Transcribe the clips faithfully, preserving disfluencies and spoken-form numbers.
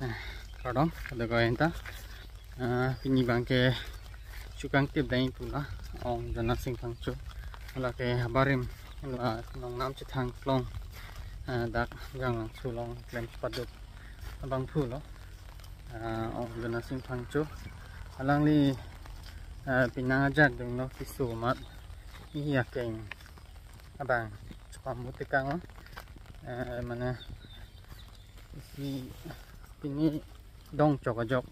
Eh, kardom, ada ko enta. Ah, pini abang ke chukang tip dai pula, ong Jonasing Phangcho. Lake abarim, la Nongnam Chethang Klong. Ah, dak Janglangso along klem paduk abangphu lo. Ah, ong Jonasing Phangcho. Alangli, ah, penang ajat dungno keso amat. Ihi akeng abang chupamut tekang lo. Eh, mane isi pini dong chok ajok.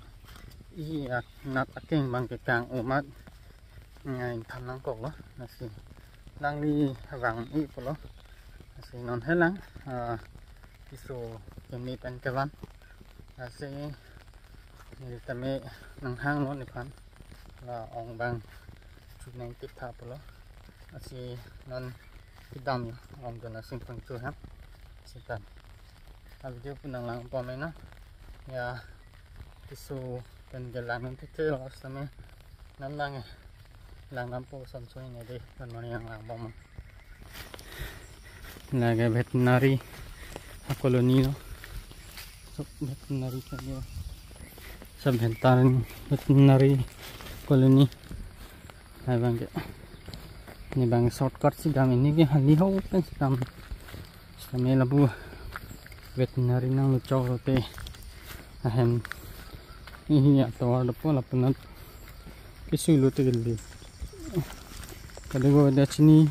Ihi ak-, nat akeng abang kekang amat ngai than nangkok lo. Lasi alangli vang-i pulo. Lasi non helang, ah, keso keme pen kevan. Lasi neli tame nanghang lo nephan. La ong abang chunang tip tha pulo. Lasi non kedam lo, ong Jonasing Phangcho ha. Seta a-video pu nanglang pame na. Ya, keso pen kelang nang tete lo sitame. Non lang eh. Lang lampo son so ini dei, non mani nanglang pame. Lake veterinary a-colony lo. Sub veterinary kali. Sub veterinary, veterinary colony. Hai abang ke. Ini abang shortcut si dam, ini ke hali ho pen si dam. Sitame lapu veterinary nanglo chok lote ahem ihi atovar dopo lapunat kesui lote kali. Kali ko ada sini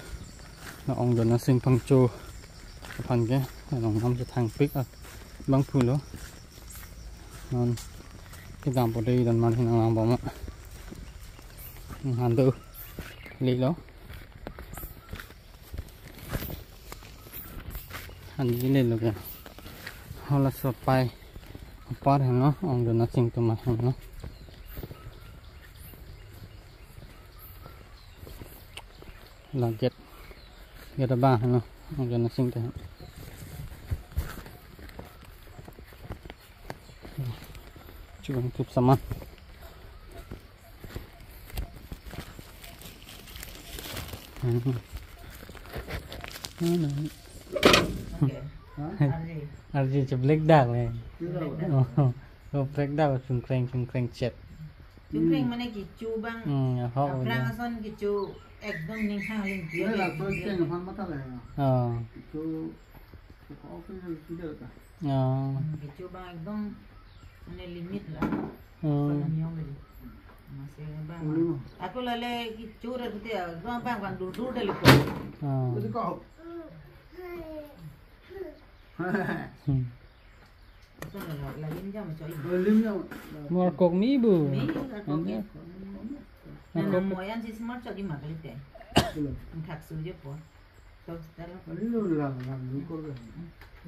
na ong Jonasing Phangcho aphan ke, Nongnam Chethang pik abangphu lo. Non kedam po dei, don mani nanglang pame. Hando lelo. Handi lelo ke. Hala sopai apar heno, ong Jonasing atum heno. La gate, gate abang heno, ong Jonasing te. Chubang tup saman. Hmm. Mana? Oke. Arji. Arji cheblek dak le. Oh, cheblek dak chungkreng chungkreng chet. Chungkreng mane kecho abang. Hmm, ya, ho. Aphrang ason kecho ekdom ningkhang ling dia. Ini lah, tuh, ceng aphan mata lah ya. Oh. Kecho, kecho oke, sudah lah. Oh. Hmm, kecho abang ekdom mane limit lah. Hmm. Pada niom lagi. Masih abang. Boleh, mah. Aku lale kecho ra putih ya, abang, abang, abang dur dur dah lupa. Oh. Jadi kau. Hmm. Mo arkok me bu. Anda. Nang moyan si smart chok di mak lite. Belum. Ang thak su je po. Tok dalo. Belum, lang, lang, lang, lang.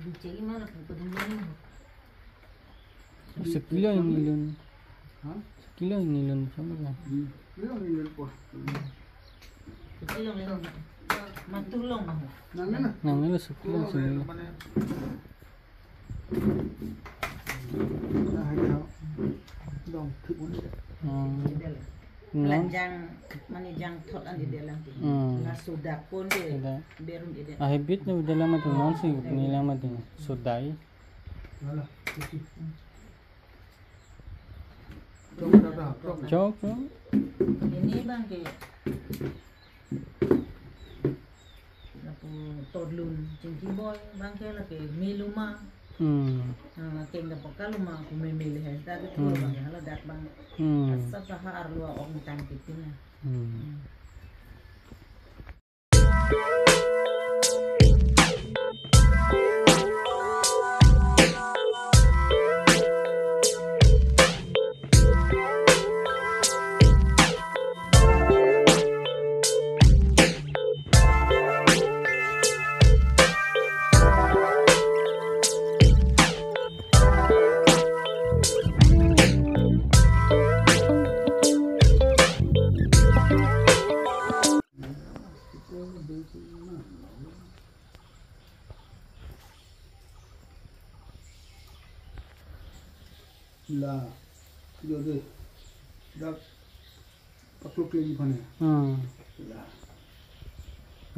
Di cek ima la puput ini. Sekilo ini lun. Hah? Sekilo ini lun sama kan? Hmm. Belum, ini lun po. Sekilo ini lun. Matulong mah. Nang, nang. Nang ini sekilo sini. Hmm. Lanjang, mane jangthot an ide lang. Hmm. La sodak pon de. Sodak. Berum ide. Ahibit ne ide lang mati, non si ni lang mati. Sodai. Chok, chok. Ini abang ke lapu todlun, chingki boy, abang ke lake miluma. Hmm. Ah, keng dapat kaluma, aku memilih, eh, dak itu. Hmm. Abang ke hala dak abang. Hmm. Asap saha arlo ong tang kitin ya. Hmm. Hmm. La, yo de, dak paklok lagi aphan he. Hmm. La.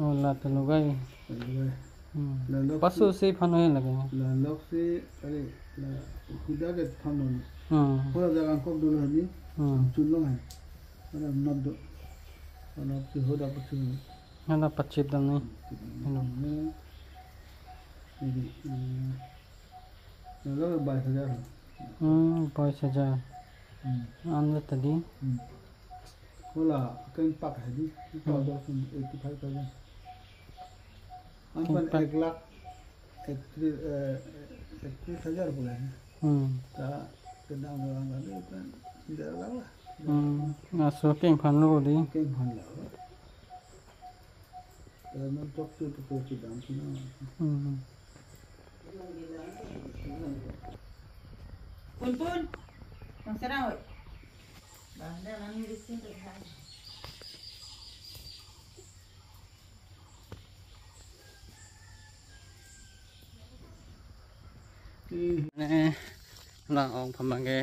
Oh, la ta logai. La logai. Hmm. La lok paso si, si aphan he lake. La lok si, are, Kuda ke thamnon. Hmm. Hola jaga angkok dulu hani. Hmm. Chunlong hai. Mana nap do. Mana si hoda pachun. Mana pachip dam ni. Hello. Ini. Hmm. Lalu bayis hajar. Hmm, bayis hajar. Hmm. An le tadi. Hmm. Hola, keng pak hai di. Itu Hmm. ada pun eighty five thousand. An Keng pan pak. Ek lakh, ek tri-, eh, ek tris hajar boleh. Hmm. Ta kedang orang tadi kan tidak lah lah. Hmm. Laso keng phan lo di. Keng phan lo. Lalu tok tu tu tu chidam sini. Hmm. Pun pun. Bang serang, oi. Bang dah nang ni di sini, oi. Ne, la ong phamang ke,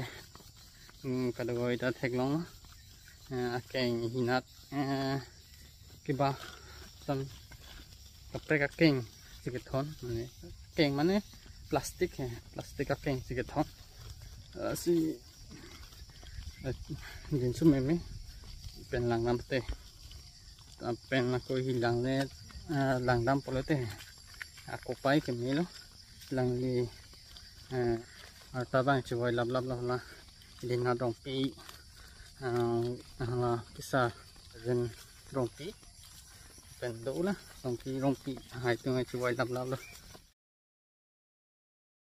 hmm, kadokave ta theklong, eh, akeng hinat, eh, kiba, sam, kaprek akeng si kethon, mane, akeng mane plastic he, plastic akeng si kethon. Eh, si, eh, jinsu meme, pen langdam te. Pen ako hilang le, eh, langdam pulote. Ako pai kemelo. Langli, eh, arta bang chivoi laplap lo la. Lina Rongpi, eh, la kisa jen Rongpi. Pen do la, Rongpi, Rongpi. Hai tung chivoi laplap lo.